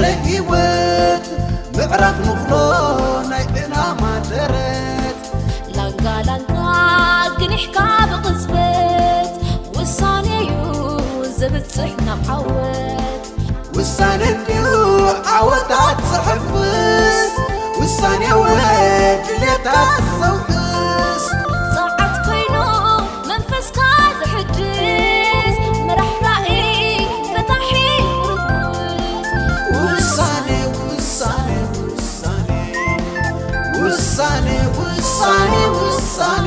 ህይወት ምዕራፍ ንኽሎ ናይ ዕላማ ደረት። ላንጋ ላንጋ ግኒሕካ ብቕጽበት፣ ውሳኔ እዩ ዘብጽሕ ናብ ዓወት። ውሳኔ እንድዩ ዓወታት ዘሐፍስ፣ ውሳኔ ወ ድሌታት ዘውሕስ። ጸዓት ኮይኑ መንፈስካ ዘሕድስ፣ መራሕ ራእይ ፈታሒ ምርኩስ። ውሳኔ፣ ውሳኔ፣ ውሳኔ፣ ውሳኔ፣ ውሳኔ፣ ውሳኔ።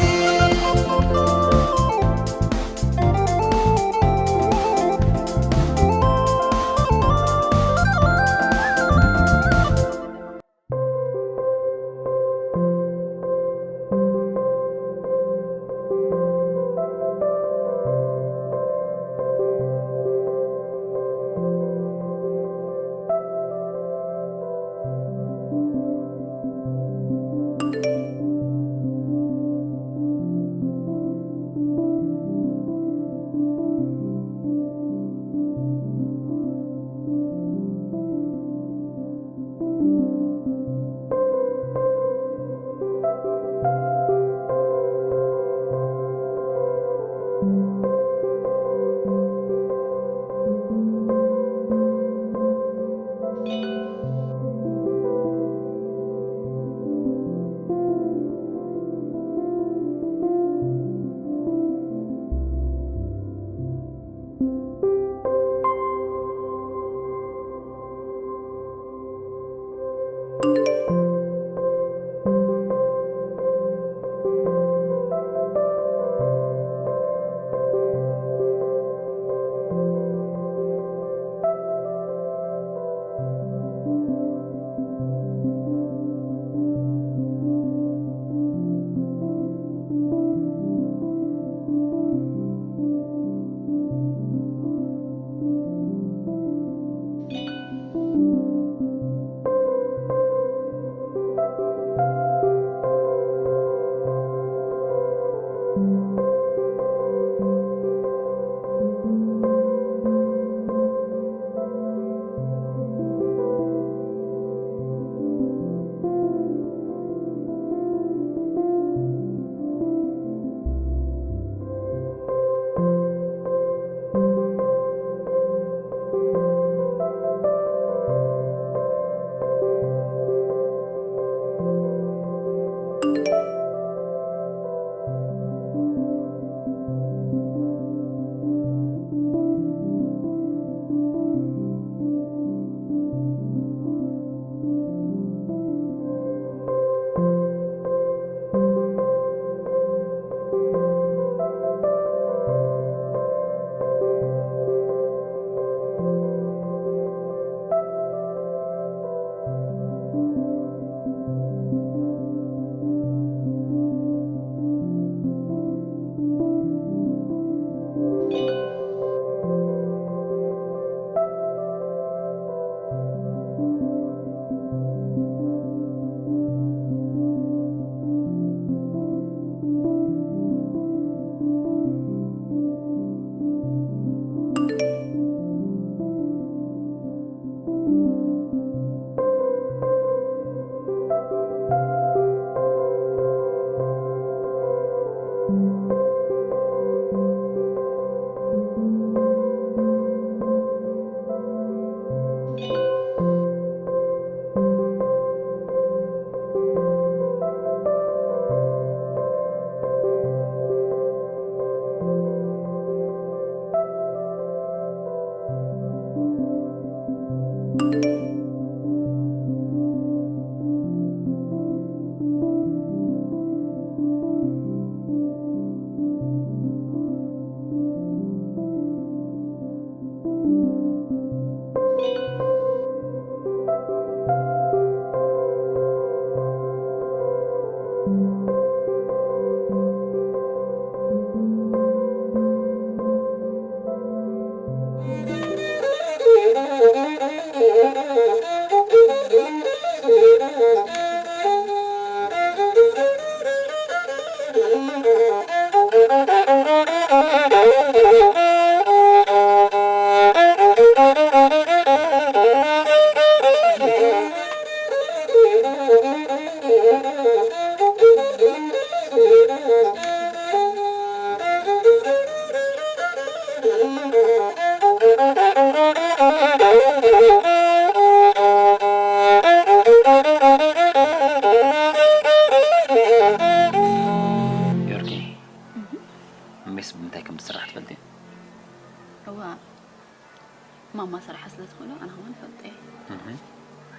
ማማ ስራሓ ስለ ዝኾነ ኣነ ከማን ይፈልጦ እየ። እህ።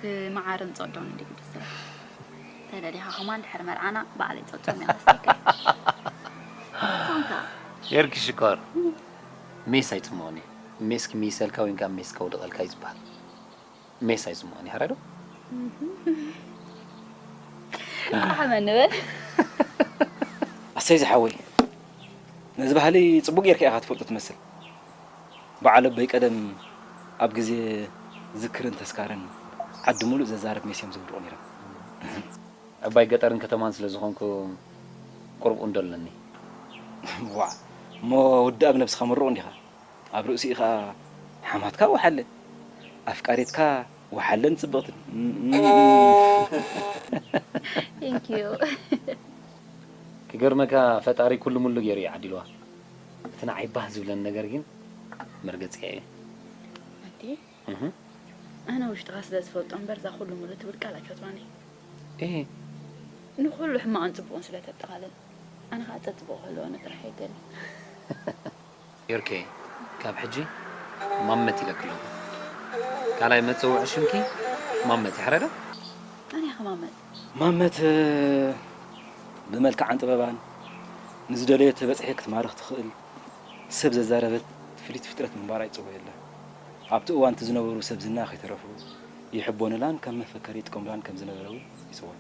ብመዓርን ጸዶን እንዲ ግዲ ስራሕ። ተደሊኻ ከማን ድሕሪ መርዓና ባዕለይ ጸዶም እየ ከስተካ። ኮንካ። የርኪ ሽኮር። ሜስ ኣይጽምኦን እዩ። ሜስኪ ሚሰልካ ወይንካ ሜስ ከውድቐልካ እዩ ዝበሃል። ሜስ ኣይጽምኦን እዩ፣ ሓራይ ዶ? ጻሓመኒ በል። ኣሰይ ዝሓወይ፣ ነዚ ባህሊ ጽቡቕ ጌርካ ኢኻ ትፈልጦ ትመስል። በዓል ኣቦይ ቀደም ኣብ ግዜ ዝክርን ተስካርን ዓዲ ሙሉእ ዘዛርብ ሜስ እዮም ዘውድቑ ነይሮም። ዕባይ ገጠርን ከተማን ስለ ዝኾንኩ ቁሩብ እንዶ ኣለኒ። ዋዕ፣ እሞ ወዲ ኣብ ነብስኻ ምሩቕ እንዲኻ። ኣብ ርእሲኡ ኸኣ ሓማትካ ወሓለ፣ ኣፍቃሪትካ ወሓለን ጽብቕትን። Thank you። ክገርመካ ፈጣሪ ኩሉ ሙሉ ገይሩ እዩ ዓዲልዋ። እቲ ንዓይ ባህ ዝብለኒ ነገር ግን መርገጺኣ እዩ። ኣቲ እህ። ኣነ ውሽጥኻ ስለ ዝፈልጦ እምበር እዛ ኩሉ ሙሉ ትብል ቃል ኣይፈትዋን እየ። እህ። ንኹሉ ሕማቕን ጽቡቕን ስለ ተጠቓልል ኣነ ኸኣ ጸጽቡቕ ክህልወኒ ጥራሕ እየ ደሊ። ዮርኬ፣ ካብ ሕጂ ማመት ኢለኪ ኣለኹ። ካልኣይ መጸውዒ ሽምኪ ማመት እዩ፣ ሓራይ ዶ? መን ኢኻ ማመት? ማመት፣ ብመልክዓን ጥበባን ንዝደለየቶ በጺሐ ክትማርኽ ትኽእል፣ ሰብ ዘዛረበት ፍልይቲ ፍጥረት ምንባራ ይጽወየላ። ኣብቲ እዋን እቲ ዝነበሩ ሰብ ዝና ከይተረፉ ይሕቦንላን ከም መፈከሪ ይጥቀሙላን ከም ዝነበረ እውን ይጽወ።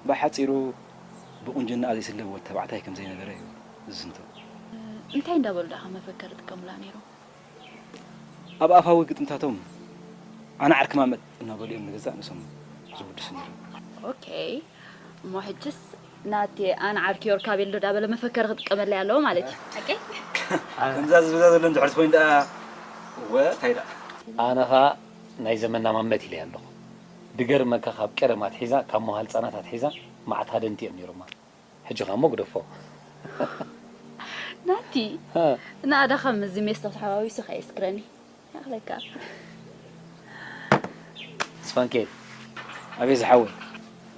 ብሓጺሩ፣ ብቁንጅና ዘይስለብ ወዲ ተባዕታይ ከም ዘይነበረ እዩ ዝዝንቶ። እንታይ እንዳበሉ ደኣ ከም መፈከሪ ይጥቀሙላ ነይሮም? ኣብ ኣፋዊ ግጥምታቶም ኣነ ዓርኪ ማመት እናበሉ እዮም ንገዛእ ንሶም ዝውድሱ ነይሮም። ኦኬ፣ እሞ ሕጅስ ናቲ ኣነ ዓርኪ ዮርካቤል ዶ ዳበለ መፈከሪ ክጥቀመለይ ኣለዎ ማለት እዩ። ሓቀይ? ከምዛ ዝብላ ዘሎ እንድሕርስ ኮይኑ ደኣ፣ እወ፣ እንታይ ደኣ? ኣነ ኸኣ ናይ ዘመንና ማመት ኢለያ ኣለኹ። ድገርመካ ካብ ቀደም ኣትሒዛ፣ ካብ መዋል ህጻናት ኣትሒዛ መዓት ሃደንቲ እዮም ነይሮማ። ሕጂ ኸኣ እሞ ግደፎ። ናቲ፣ ሃ። ንኣዳ ካብ ምዚ ሜስቶ ተሓዋዊሱ ከየስክረኒ። ይኣኽለካ። ስፋንኬል። ኣቤት ዝሓወይ።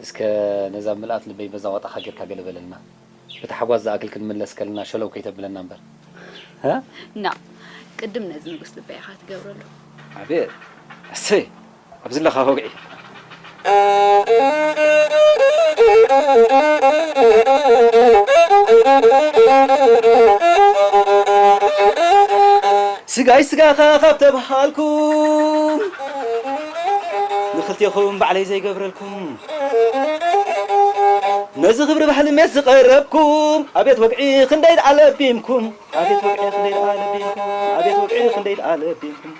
እስከ ነዛ ምልኣት ልበይ በዛ ዋጣኻ ጌርካ ገለ በለልና። ብታሕጓስ ዝኣክል ክንምለስ ከለና ሸለው ከይተብለና እምበር። ሃ? ና፣ ቅድም ነዚ ንጉስ ልበይ ኢኻ ትገብረሉ። ኣቤት። ኣሰይ። ኣብዚ ኣለኻ ወግዒ። ስጋይ ስጋኻ ካብ ተባሃልኩም፣ ንኽልቴኹም ባዕለይ ዘይገብረልኩም፣ ነዚ ክብሪ ባህሊ ሜስ ዝቐረብኩም፣ ኣቤት ወግዒ ክንደይ ደኣ ለቢምኩም፣ ኣቤት ወግዒ ክንደይ ደኣ ለቢምኩም፣ ኣቤት ወግዒ ክንደይ ደኣ ለቢምኩም።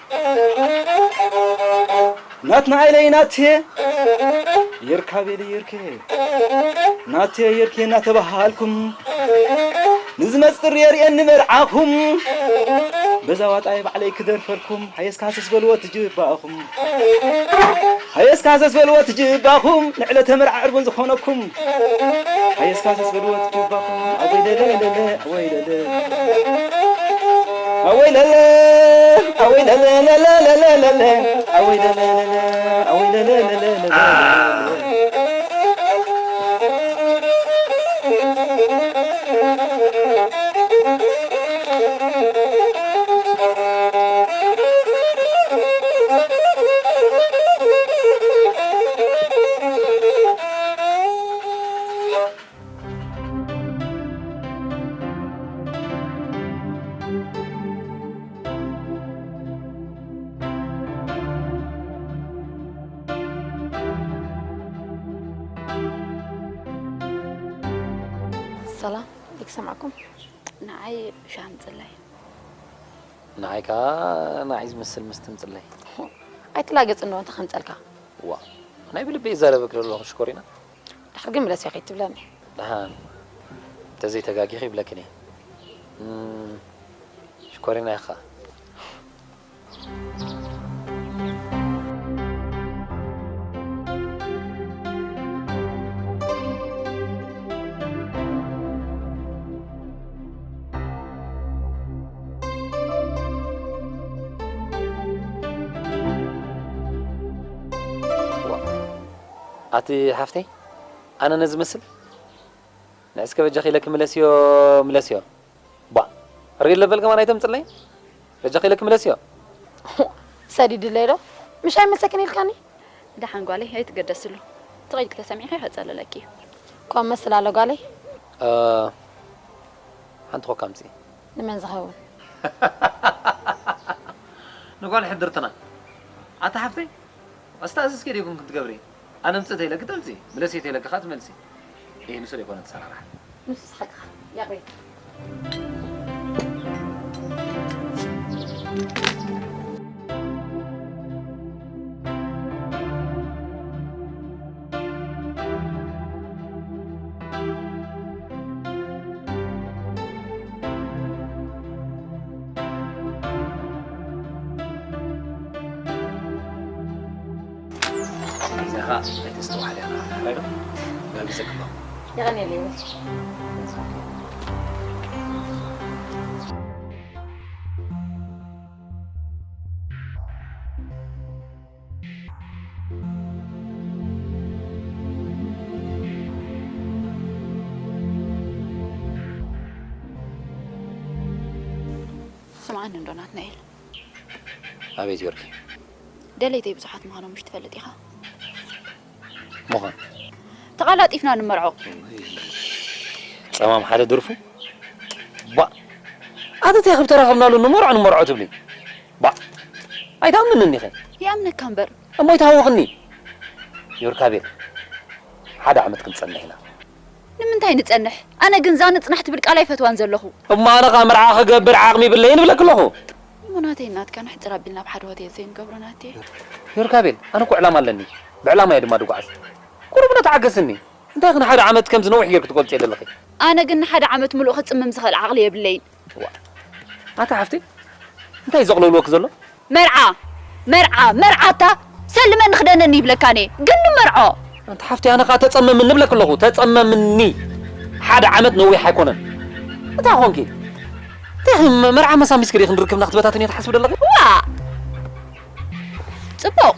ናትና ኣይለይ ናቴ፣ የርካቤሊ የርኬ፣ ናቴ የርኬ እናተባሃልኩም፣ ንዝመጽእ ጥሪ የርእየኒ መርዓኹም። በዛ ዋጣይ ባዕለይ ክደርፈልኩም፣ ሃየስካ ሃሰስ በልዎ ትጅባኹም። ሃየስካ ሃሰስ በልዎ ትጅባኹም፣ ንዕለተ መርዓ ዕርቡን ዝኾነኩም። ሃየስካ ሃሰስ በልዎ ትጅባኹም፣ ኣወይ ለለ ለለ፣ ኣወይ ለለ። ኣወይ ለለ፣ ኣወይ ለለ፣ ለለ፣ ለለ፣ ለለ። ኣወይ ለለ፣ ለለ፣ ኣወይ ለለ፣ ለለ፣ ለለ፣ ለለ። ሰላም፣ ይሰማዕኩም? ንዓይ ሻሂ ኣምጽለይ። ንዓይ ከኣ ንዓይ ዝመስል መስተ ኣምጽለይ። ኣይትላገጽ እንዶ፣ እንታይ ከምጸልካ? ዋ፣ ናይ ብልበይ ይዛረበኪ ዘለኹ ሽኮሪና። ድሓር ግን ምለስዮ ከይትብለኒ። ደሓን፣ እንተዘይተጋጊኺ ይብለክን እየ። እም፣ ሽኮሪና ኢኻ። ዋ፣ ኣቲ ሓፍተይ፣ ኣነ ነዚ መስል ንዕስከ በጃኺ ኢለኪ ምለስዮ፣ ምለስዮ። ቧ፣ ሪል ለበል ከማን ኣይተምጽለይ። በጃኺ ኢለኪ ምለስዮ። ሰዲድለይ ዶ? ምሽ ኣይመሰክን ኢልካኒ? ደሓን ጓለይ፣ ኣይትገደስሉ። ትቐይልኪ ተሰሚዕኺ ከጸልለኪ እዩ። እኳ መስል ኣሎ ጓለይ። እ፣ ሓንቲ ኮካ ኣምጽኢ። ንመን ዝኸውን? ንጓል ሕድርትና። ኣታ ሓፍተይ፣ ኣስተኣዘዝኪ ዶ ይኹን ክትገብሪ? ኣነ ምጽእ ተይለኪ ተምጺ፣ ምለሲ ተይለኪ ኸኣ ትመልሲ። ይህ ንሱ ዘይኮነ ተሰራርሓ። ንሱ ስሓቅኻ። ያቕሬት። እዚኣ ኸኣ ኣይተስተውዓልያ። እንታይ ዶ? ጋቢዘ ክባ። የቐንየለይ። ስምዓኒ እንዶ ናትናኤል። ኣቤት ዮርኪ። ደለይተይ ብዙሓት ምዃኖም ምሽ ትፈልጥ ኢኻ? ምዃን። ተቓላጢፍና ንመርዖ። ጸማም ሓደ ደርፉ። ባ። ኣቲ እንታይ ክብ ተራኸብናሉ ንመርዖ ንመርዖ ትብሊ? ባ። ኣይትኣምንን ኢኺ። ይኣምነካ እምበር። እሞ ኣይትሃውኽኒ። ዮርካቤል። ሓደ ዓመት ክንጸንሕ ኢና። ንምንታይ ንጸንሕ? ኣነ ግን እዛ ንጽናሕ ትብል ቃል ኣይፈትዋን ዘለኹ። እሞ ኣነ ኸኣ መርዓ ክገብር ዓቕሚ ይብለይን እብለኪ ኣለኹ። እሞ ናተይ ናትካን ሕጽር ኣቢልና ኣብ ሓደ ሆቴል ዘይንገብሮ ናተይ? ዮርካቤል፣ ኣነ እኮ ዕላማ ኣለኒ። ብዕላማ እየ ድማ ድጓዓዝ። ቁሩብ ዶ ተዓገስኒ? እንታይ ኽን ሓደ ዓመት ከምዚ ነዊሕ ጌርኪ ትገልጽዮ ዘለኺ? ኣነ ግን ንሓደ ዓመት ምሉእ ክጽምም ዝኽእል ዓቕሊ የብለይን። ዋ። ኣታ ሓፍተይ፣ እንታይ እዩ ዘቕለውልወኪ ዘሎ? መርዓ፣ መርዓ፣ መርዓታ ሰልመኒ ክደነኒ ይብለካኒ፣ ግን ንመርዖ። ኣንቲ ሓፍተይ፣ ኣነ ኸኣ ተጸመምኒ እብለኪ ኣለኹ፣ ተጸመምኒ። ሓደ ዓመት ነዊሕ ኣይኮነን። እንታይ ኾንኪ? እንታይ ኽን መርዓ መሳሚስኪ ዲኺ ክንርክብና ክትበታተንዮ ትሓስቢ ዘለኺ? ዋ! ጽቡቕ።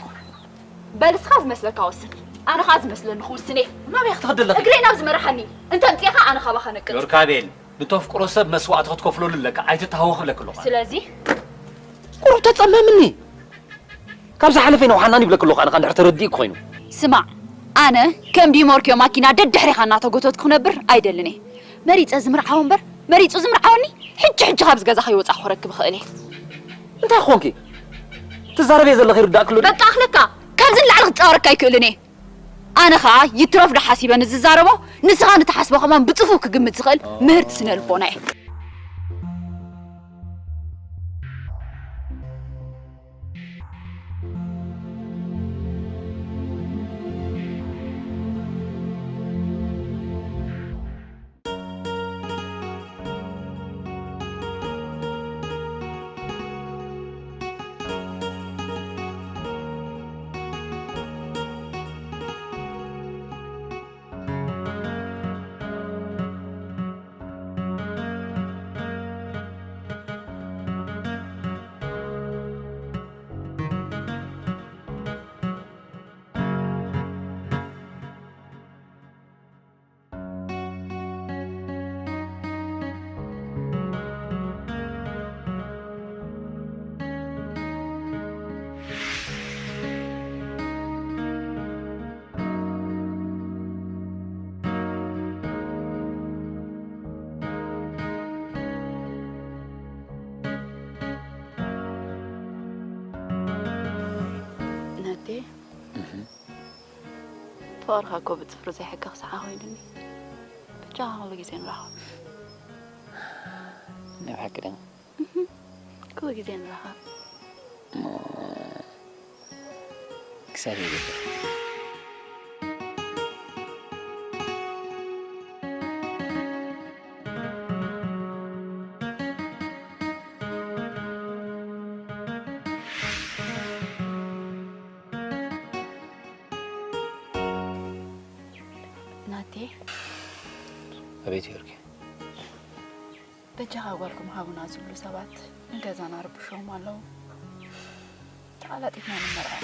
በል እስኻ ዝመስለካ ወስን። ኣነ ኸኣ ዝመስለኒ ክውስን እየ። ናበይ ክትኸዲ ኣለኺ? እግረይ ናብ ዝመርሓኒ እንተ ኣምጺእኻ ኣነ ካባኻ ነቅጽ። ዮርካቤል፣ ንተፍቅሮ ሰብ መስዋእቲ ክትከፍለሉ ኣለካ። ኣይትተሃወኺ እብለኪ ኣለኹ። ስለዚ ቁሩብ ተጸመምኒ። ካብ ዝሓለፈ ይነውሓናን ይብለኪ ኣለኹ፣ ኣነ ኸኣ እንድሕር ተረዲእኪ ኮይኑ። ስማዕ፣ ኣነ ከም ዲሞርኪዮ ማኪና ደድሕሪኻ እናተጎተትኩ ክነብር ኣይደልን እየ። መሪጸ ዝምርዓዎ እምበር፣ መሪጹ ዝምርዓወኒ፣ ሕጂ ሕጂ ካብዚ ገዛ ከይወጻእኩ ክረክብ እኽእል እየ። እንታይ ኾንኪ? ትዛረብዮ ዘለኺ ይርዳእኪ ኣሎ ድዩ? በቃ ኣኽለካ፣ ካብዚ ንላዕሊ ክጻወረካ ኣይክእልን እየ። ኣነ ኸኣ ይትረፍ ዶ ሓሲበ ንዝዛረቦ፣ ንስኻ ንትሓስቦ ከማን ብጽፉፍ ክግምት ዝኽእል ምህርቲ ስነ ልቦና እየ። ናቴ፣ እህ። ፍቕርኻ እኮ ብጽፍሪ ዘይሕከኽ ሰሓ ኮይኑኒ። ብቻ ኩሉ ግዜ ንራኸብ። ናይ ብሓቂ ዶ? እህ። ኩሉ ግዜ ንራኸብ። እሞ ክሳብ ይገብር። ናቴ። ኣቤት ዮርኪ። በጃኻ ጓልኩም ሃቡና ዝብሉ ሰባት ንገዛና ርብሾም ኣለዉ። ተቓላጢፍና ንመርዖ።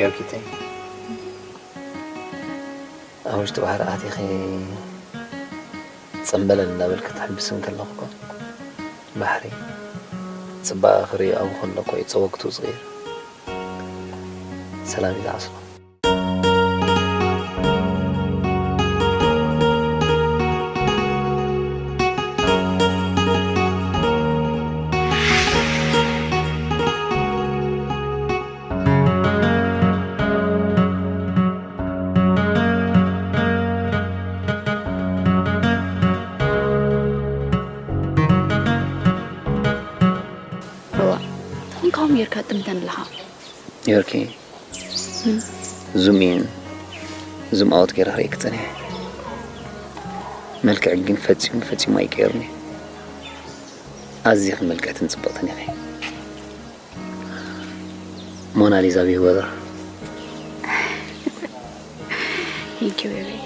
ዮርኪተይ፣ ኣብ ውሽጢ ባሕሪ ኣቲኺ ጸምበለል እናበልኪ ትሕምብሲ እንከለኹ እኮ፣ ባሕሪ ጽባቐ ክርኢ ኣብኡ ከሎ እኮ እዩ ጸወግቱ ዝቕይር። ሰላም እዩ ዝዓስሎ። እዋ ትኾን ካብም ጌርካ ጥምተን ኣለኻ። ዮርኪ፣ ዙም ኢን ዙም ኣውት ገይረ ክርእየኪ ጸኒሐ። መልክዕ ግን ፈጺሙ ፈጺሙ ኣይቀየሩን እዩ። ኣዚኺ ምልክዕትን ጽብቕትን ኢኺ። ሞናሊዛ ቢግ ብራዘር። Thank you, baby.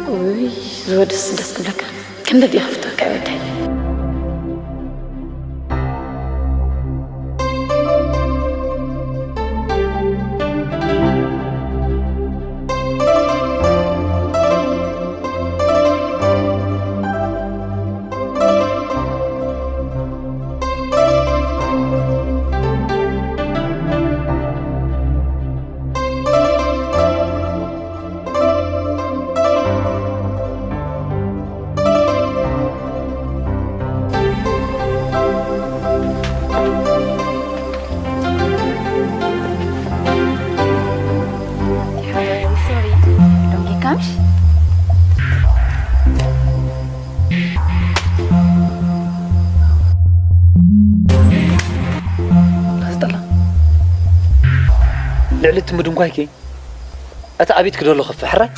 ውይ፣ ዝወደስ ደስ ክብለካ። ክንደት እየ ከፍተካ ወደይ። ትምድንኳይኪ እቲ ኣቤት ክደሎ ከፍ ሕራይ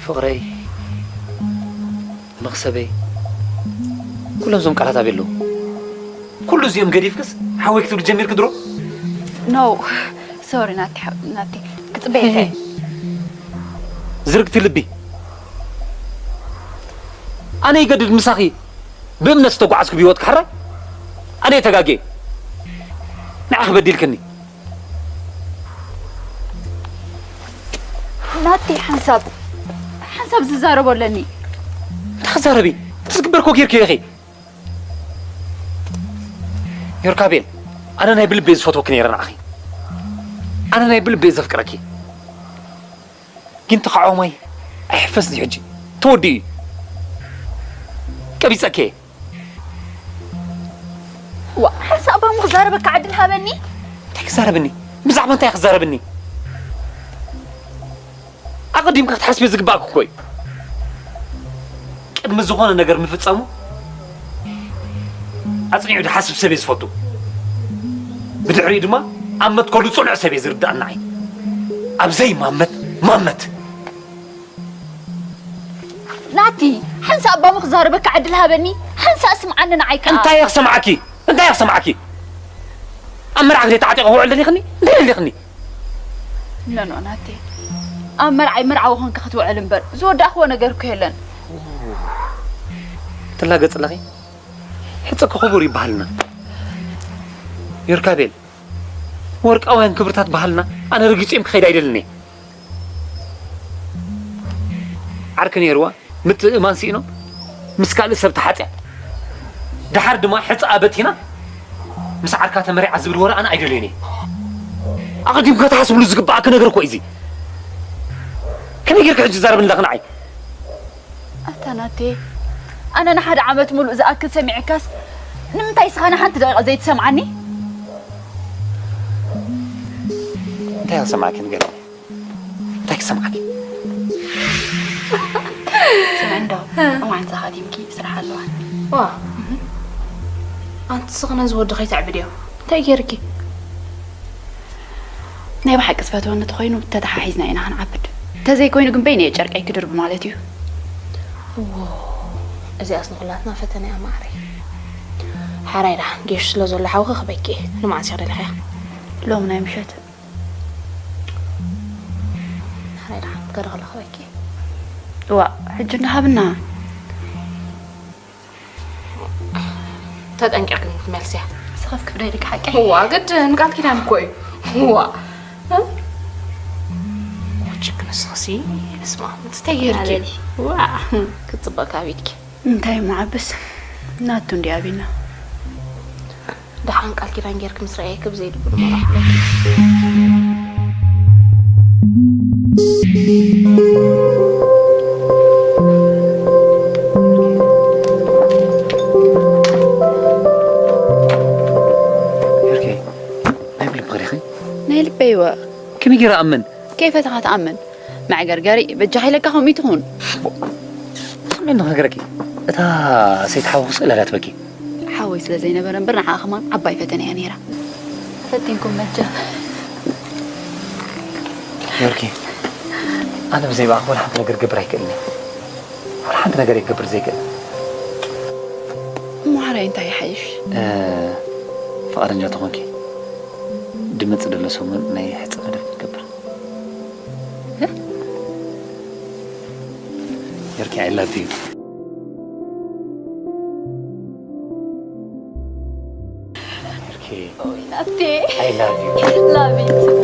ፍቕረይ፣ መኽሰበይ፣ ኩሎም እዞም ቃላት ኣበይ ኣለዉ? ኩሉ እዚኦም ገዲፍክስ ሓወይ ክትብሊ ጀሚርክ ድሮ? ኖ ሶሪ ናቲ ሓ- ናቲ ክጽበየካ እየ። ዝርግቲ ልቢ ኣነ ይገድድ ምሳኺ ብእምነት ዝተጓዓዝኩ ብህይወት ክሕራይ ኣነ ተጋጌ ንዓኺ በዲልክኒ ናቲ ሓንሳብ ሓንሳብ ዝዛረቦ ኣለኒ። እንታይ ክዛረቢ ትዝግበር ኮ ጌርክዮ ኢኺ ዮርካቤል ኣነ ናይ ብልቤ ዝፈትወኪ ነይረ ንዓኺ ኣነ ናይ ብልቤ ዘፍቅረኪ ግን ተኻዖማይ ኣይሕፈስ ሕጂ ተወዲኡ እዩ ቀቢፀኪ እየ ዋ ሓንሳብ ባሙ ክዛረበካ ዕድል ሃበኒ። እንታይ ክዛረብኒ ብዛዕባ እንታይ ክዛረብኒ ኣቐዲምካ ክትሓስቢ ዝግባእኩ እኮ እዩ ቅድሚ ዝኾነ ነገር ምፍፃሙ ኣፅኒዑ ዝሓስብ ሰብ እየ ዝፈቱ ብድሕሪኡ ድማ ኣብ መትከሉ ፅኑዕ ሰብ እየ ዝርዳእ ንዓይ ኣብ ዘይማመት ማመት ናቲ ሓንሳእ ኣባሙ ክዛረበካ ዕድል ሃበኒ ሓንሳእ ስምዓኒ ንዓይ ከዓ እንታይ እየ ክሰምዓኪ እንታይ እየ ክሰምዓኪ ኣብ መርዓ ግዜ ተዓጢቑ ክውዕል ደሊኽኒ እንታይ ደሊኽኒ ነኖ ናቲ ኣብ መርዓይ መርዓዊ ኮንካ ክትውዕል እምበር ዝወዳእክዎ ነገር እኮ የለን ትላገጽ ኣለኺ ሕጸ ክኹቡር ይበሃልና ዮርካቤል ወርቃውያን ክብርታት ባህልና ኣነ ረጊጾም ክኸይድ ኣይደልን እየ ዓርኪ ነይርዋ ምትእማን ስኢኖም ምስ ካልእ ሰብ ተሓጽያ ደሓር ድማ ሕጸኣ በቲና ምስ ዓርካ ተመሪዓ ዝብል ወረ ኣነ ኣይደልዮን እየ ኣቐዲምካ ትሓስብሉ ዝግባኣኪ ነገር እኮ እዩ እዚ ከመይ ጌርካ ሕጂ ትዛረብኒ ኣለኺ ንዓይ ኣታ ናቴ ኣነ ንሓደ ዓመት ሙሉእ ዝኣክል ሰሚዐካስ ንምንታይ ስኻ ንሓንቲ ደቂቕ ዘይትሰምዓኒ እንታይ ክሰምዓኪ ንገርኒ እንታይ ክሰምዓኪ ስምዒ እንዶ እዋን ዛኻቲምኪ ስራሕ ኣለዋ ዋ ኣንቲ ስኽ ነዚ ወዲ ከይተዕብድዮ እንታይ ገይርኪ ናይ ብሓቂ ዝፈትወኒ ተኾይኑ ተተሓሒዝና ኢና ክንዓብድ ተዘይኮይኑ ግን በይነ ጨርቀይ ክድርብ ማለት እዩ እዚኣስ ንኩላትና ፈተና እያ ማዕረይ ሓራይ ደሓን ጌሹ ስለ ዘሎ ሓውኺ ክበኪ ንመዓስ ኢኺ ደሊኻያ ሎም ናይ ምሸት ሓራይ ደሓን ገለ ከሎ ክበኪ ዋ ሕጂ እንዳሃብና ተጠንቂቕክን ክትመልስያ ስኸፍ ክብደይ ድቂ ሓቂ ዋ ግድን ቃል ኪዳን እኮ እዩ ዋ ችክ ንስኽሲ ስማ ምትተይ ጌርኪ ዋ ክፅበቃ ቤትኪ እንታይ ማዓብስ ናቱ እንዲ ኣቢና ደሓን ቃል ኪዳን ጌርክ ምስ ረኣየክ ብዘይ ልቡ ንመራሕለኪ ናይ ብልቢ ኸሪኺ ናይ ልበይወ ከመይ ገይረ ኣምን ከይፈተኻ ትኣምን መዕገርገሪ በጃኻ ኢለካ ከምኡ ትኹን ስምዒ ንኸገረኪ እታ ሰይቲ ሓወኹ ስእላ ዳትበኪ ሓወይ ስለ ዘይነበረ እምበር ንዓ ከማን ዓባይ ፈተነ እያ ነይራ ተፈቲንኩም መቸም ዮርኪ ኣነ ብዘይ ብኣኽ ወላ ሓንቲ ነገር ገብር ኣይክእልኒ ወላ ሓንቲ ነገር ይገብር ዘይክእል እሞ ሓራይ እንታይ ይሓይሽ ፍቓደኛ ተኾንኪ ድመጽ ደሎ ሰሙን ናይ ሕጸ መደብ ክንገብር ዮርኪ I love you ዮርኪ ናቴ I love you love it